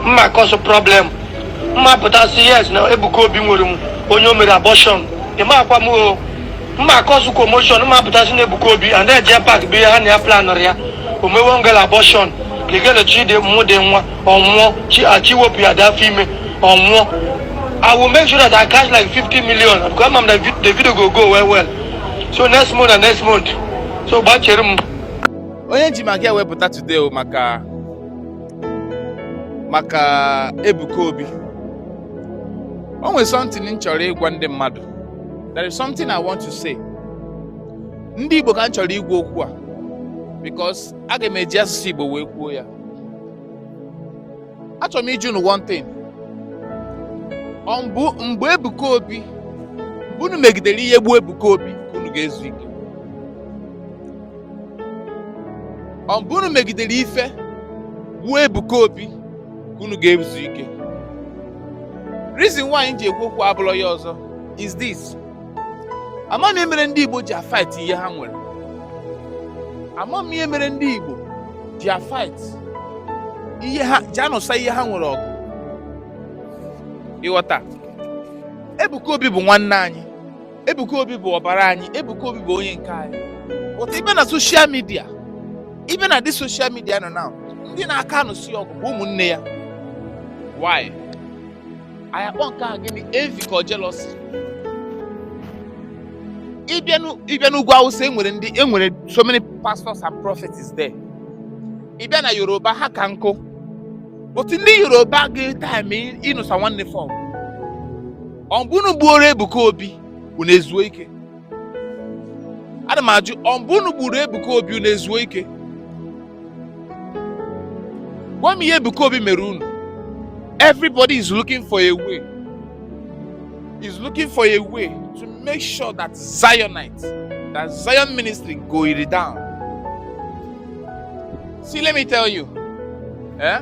Mma cause problem. Mma pụta sị yes na Ebuka Obi nwere m onye o mere abortion. Ịma akwa m o. Mma cause commotion. Mma pụta sị na Ebuka Obi and then JPAC bụ ihe ha na ya planụrụ ya. O mewe ngala abortion. Ligele chi dị mụ dị nwa ọ nwụọ chi achi wepụ ya dị afọ ime ọ nwụọ. I will make sure that I cash like 50 million because I'm the video go go well well. So next month and next month. So gbachere m. Onye ji maka ewepụta today o maka Ebuka Obi. O nwere something m chọrọ ịgwa ndị mmadụ. There is something I want to say. Ndị Igbo ka m chọrọ igwa okwu a because aga m eji asụsụ Igbo wee kwuo ya. Achọrọ m ịjụ unu one thing. Ọ mbụ mgbe Ebuka Obi, mgbe unu megidere ihe gbuo Ebuka Obi, ka unu ga-ezu ike? Ọ mgbe unu megidere ife gbuo Ebuka Obi, ka unu ga-ezu ike? Reason why m ji ekwu okwu abụrọ ya ọzọ is this: ama m ihe mere ndị Igbo ji afight ihe ha nwere. Ama m ihe mere ndị Igbo ji afight ihe ha ji anụsa ihe ha nwere ọgụ. Ịghọta, Ebuka Obi bụ nwanne anyị, Ebuka Obi bụ ọbara anyị, Ebuka Obi bụ onye nke anyị. But ibe na social media, ibe na dị social media nọ now, ndị na-aka anụsi ọgụ bụ ụmụnne ya. Why? Anyị akpọ nke a gịnị? Envy ka ọ jealousy? Ịbịa n'ugwu Awụsa, enwere ndị enwere so many pastors and prophets there. Ịbịa na Yoruba, ha ka nkụ. But ndị Yoruba ga-time ịnụsa nwanne fọm. Ọ bụ unu gbuoro Ebuka Obi, unu ezuo ike? Ana m ajụ, ọ bụ unu gburu Ebuka Obi, unu ezuo ike? Gwa m ihe Ebuka Obi mere unu. Everybody is looking for a way, is looking for a way to make sure that Zionite, that Zion ministry go it down. See, let me tell you, eh?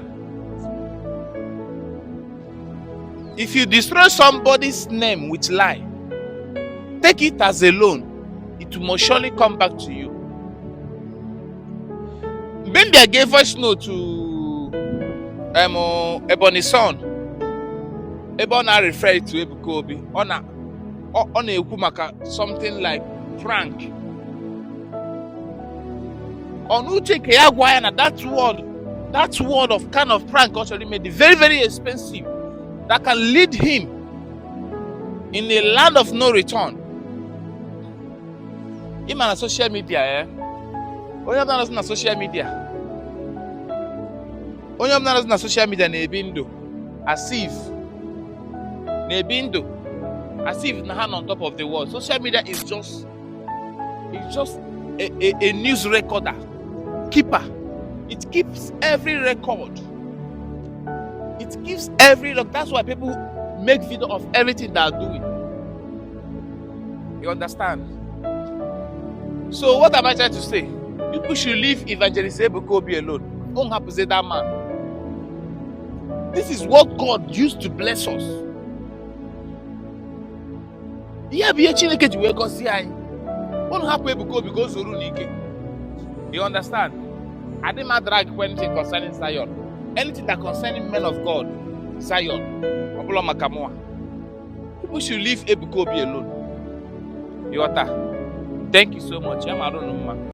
If you destroy somebody's name with lie, take it as a loan. It must surely come back to you. Mgbe m bịa gave voice note to Ebony Son, ebe ọ na-refer to Ebuka Obi, ọ na-ekwu maka something like prank. Ọnụ uche nke ya gwa ya na that word of kind of prank ọ chọrọ ime dị very very expensive, that can lead him in a land of no return. Ịma na social media, eh? Onye ọbụla nọzi na social media, onye ọbụla nọzi na social media na-ebi ndụ as if, na-ebi ndụ as if na ha nọ on top of the world. Social media is just a news recorder keeper. It keeps every record. It keeps every record. That's why people make video of everything they are doing. You understand? So what am I trying to say? People should leave Evangelist Ebuka Obi alone. Don't have to say that man. This is what God used to bless us. Ihe bụ ihe Chineke ji wee gọzie anyị. Unu hapụ Ebuka Obi ka o zuru n'ike. You understand? Adị m drag anything concerning Zion. Anything that concerning men of God, Zion. Ọ bụla maka mụnwa. People should leave Ebuka Obi alone. You ghọta? Thank you so much. Ya mara unu mma.